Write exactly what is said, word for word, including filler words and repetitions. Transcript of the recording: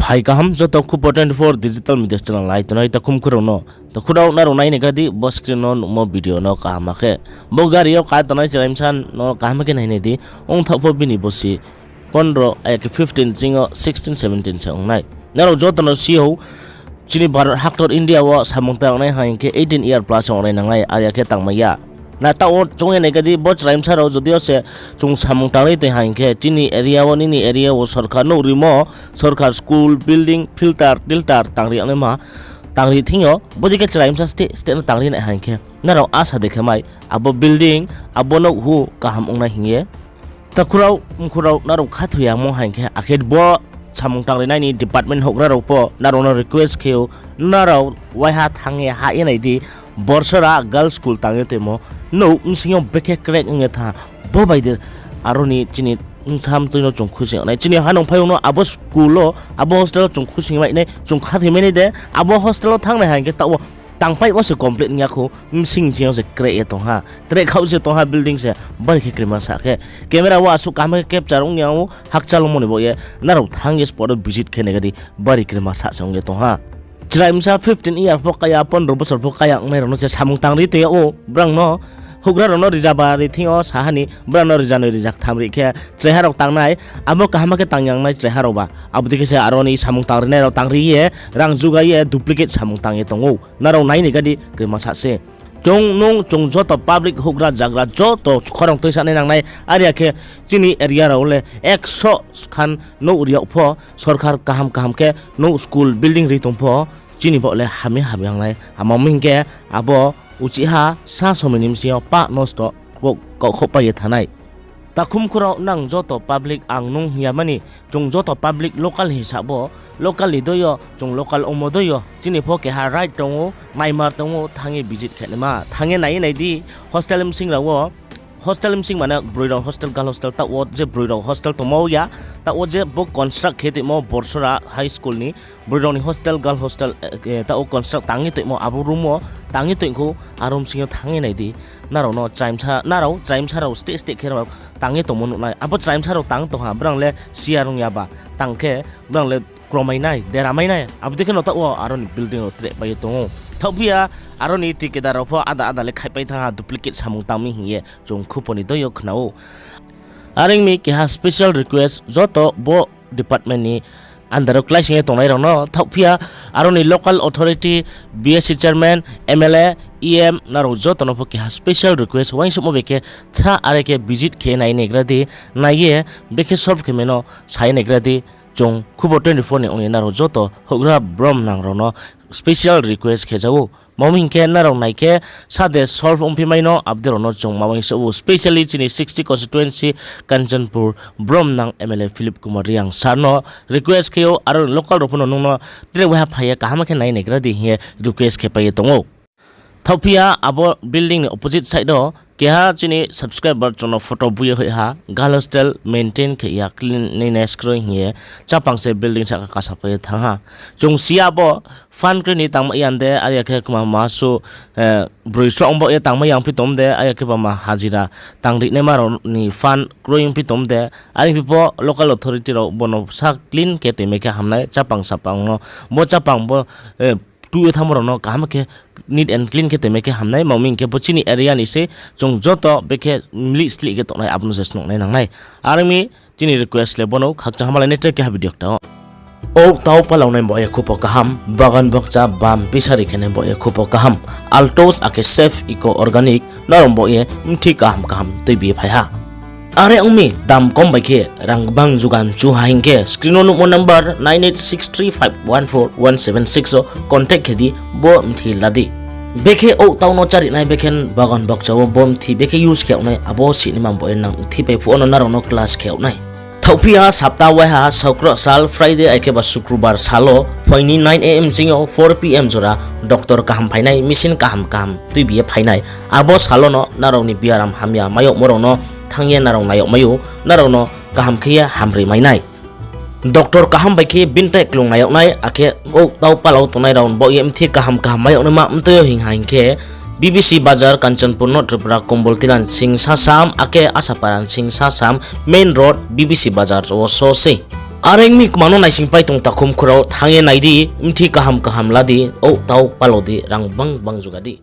Phai kaham joto Khupo twenty four digital media channel nai tongnai takhum khurao no. Takhurao nrao nai ni gra di bo screen no nuhmo video no kaham khe. Bo gari yo ka tongnai chraimsa no kaham khe nai nai di. Ong thaoh pho bini bosi pondro, aya khe fifteen ching yo sixteen seventeen se ong nai. Nrao joto no si ou, chini Bharat haktor India wo samung tangnai hing khe eighteen year plus ong nai nangnai, are ya khe tangmai ya. Na taoh wo chung ye nai khe di, bo chraimsa rao jodi yo se chung samung tangri toi hing khe, chini area wo, nini area wo sorkar nouh rimo, sorkar school, building, filter, tilter tangri yagnaima, tangri thing yo, bodei khe chraimsa state, state no tangri nai hing khe, nrao asa de khe mai, abo building, abo nouh hu kaham ong nai hing ye. Takhurao, mkhurao, nrao khathoi yamo hing khe, akhe bo samung tangri nai ni department houhgra rao pho, nrao no request khe ou, nrao waiha thanng ye hah ye nai di, Borsora girls school tang ye toimo, nouh bsing yo bekhe crack ong ye thanng, bo bai de aro ni chini bsa mtoi no chung khusi yag nai. Chini hanung phaiyong no abo school wo, abo hostel wo chung khusi mai nai, chung khathoi mai nai de, abo hostel wo thanng nai hing khe taoh wo tangpaimo se complete ong ya khou, bsing bsing yo se crack ye tong ha, crack khaoh se tong ha building se, bari khe krima sa khe. Camera wo asuh kaham khe capture ong ya ou, hakchal ongmo ni baoh ye, nrao thanng ye spot wo visit khe nai gra di, bari krima sa se ong ye tong ha. Chraimsa fifteen year pho kaya, pondro bosor pho kaya ongnai rao no se samung tangri toi yag ou, brang no houhgra rao no rizaba ri thing yo sa ha ni, brang no riza noi riza ktham ri khe chraiha rao tangnai, abo kaham khe tang yang nai chraiha rao ba. Abo dei khe se aro ni samung tangrinai rao tangri ye, rang juga ye, duplicate samung tang ye tong ou. Nrao nai ni gra di, krima sa se. Chung nung chung joto public houhgra zagra joto khorang tuisa nai nangnai, are ya khe chini area rao le ekso khan nouh ri yag pho, sorkar kaham kaham khe nouh school building ri tong pho, chini baoh le hamya hamya ong nai. Amo hing khe abo uchih ha sa somoi ni bsing yo pah nosto kau-, kauhkhouhpai ye thanng nai. Takhum khurao nang joto public ang nung hing ya mani, chung joto public local hisab wo, local ni doi yo, chung local ongmo doi yo, chini pho keha right tong ou, naimar tong ou, thanng ye visit khe naima, thanng ye nai ye nai di, hostel bsing rao wo, hostel bsing mane broi rao hostel, girl hostel, taoh wo je broi rao hostel tongmo ya, taoh wo je bo construct khe toimo Borsora High School ni, broi rao ni hostel, girl hostel, taoh wo construct tang ye toimo, abo room wo tang ye toing khou, aro bsing yo thanng ye nai di, nrao no chraimsa, nrao chraimsa rao state state khe rao tang ye tongmo nuh nai, abo chraimsa rao tang tong ha, brang le siya rung ya ba, tang khe brang le kromai nai, deramai nai, abo dei khe no taoh wo aro ni building rao trehpai ye tong ou. Thaohphi ya, aro ni thikeda rao pho ada ada le khaihpai thanng ha, duplicate samung tang mi hing ye chung khupo ni doi yo khna ou. Are ong mi keha special request joto bo department ni under wo kláising ye tongnai rao no, thaohphi ya, aro ni local authority, B S C chairman, M L A, E M, nrao joto no pho keha special request, uaingsouhmo bai khe thra are khe visit khe nai nai gra di, nai ye bekhe solve khe mai no sa ye nai gra di, chung Khupo twenty four ni ong ye nrao joto houhgra brom nang rao no special request khe ja ou. Mamo hing khe nrao nai khe sade solve ongphi mai no, abo dei rao no chung ma uaingsouh ou, specially chini sixty constituency Kanchanpur brom nang M L A Philip Kumar Reang sir no request khe ou, aro local rao pho no nung no tre waiha phai ye kaham khe nai nai gra di hing ye request khe pai ye tong ou. Thaohphi ya, abo building ni opposite side wo keha chini subscriber chung no photo bui ye hoih ha, girl hostel maintain khe ya, cleanliness kroi hing ye, chapang se building sahka kasa pai ye thanng ha. Chung si ya bo fund kroi ni tangmai ya de, are ya khe kma ma suh, broi sroh ong baoh ye tangmai ya ongphi tong de, are ya khe ba ma hajira tang rinaima rao ni fund kroi ongphi tong de, are phi pho local authority rao bo no sa clean khe toimai khe hamnai, chapang sapang no, bo chapang bo, tuh ye thanngmo rao no kaham khe neat and clean khe toimai khe hamnai, mamo hing khe bo chini area ni se, chung joto bekhe mlih slih khe tongnai, abo no se snung nai nangnai. Are ong mi chini request le bo no, khakchang hamalai nai tre keha video kta wo. Ou tau palau nai baoh ye khupo kaham, bagan bokcha bam pisari khe nai baoh ye khupo kaham, Altos akhe Safe Eco Organic, nrao baoh ye mthi kaham kaham tuibi ye phai ha. Are ong mi, dam kom bai khe rang gbang juga mchu ha hing khe, screen wo nuhmo number nine eight six three five one four one seven six wo contact khe di, bo mthi la di. Bekhe ou tau no chári nai, bekhe bagan bokcha wo bo mthi bekhe use khe yag nai, abo sini mam baoh ye nang mthi pai phuh wo no nrao no class khe yag nai. Thaohphi ya, sapta waiha saukra sal Friday ai khe ba Sukrubar sal wo phoing ni nine A M sing yo four P M jora doctor kaham phai nai, machine kaham kaham tuibi ye phai nai. Abo sal wo no nrao ni biaram hamya mai yagmo rao no thanng ye nrao nai yag mai ou, nrao no kaham khe ye hamri mai nai. Doctor kaham bai khe bini tai klung nai yag nai, akhe ou tau palau tongnai rao baoh ye mthi kaham kaham mai yag naima mtoi yo hing ha hing khe, B B C Bazar, Kanchanpur, North Tripura, Komboltilan sing sasam, akhe Asaparan sing sasam, main road, B B C Bazar wo so sei. Are ong mi kma no naisingpai tong takhu mkhu rao, thanng ye nai di, bthi kaham kaham la di, ou tau palo di, rang gbang gbang juga di.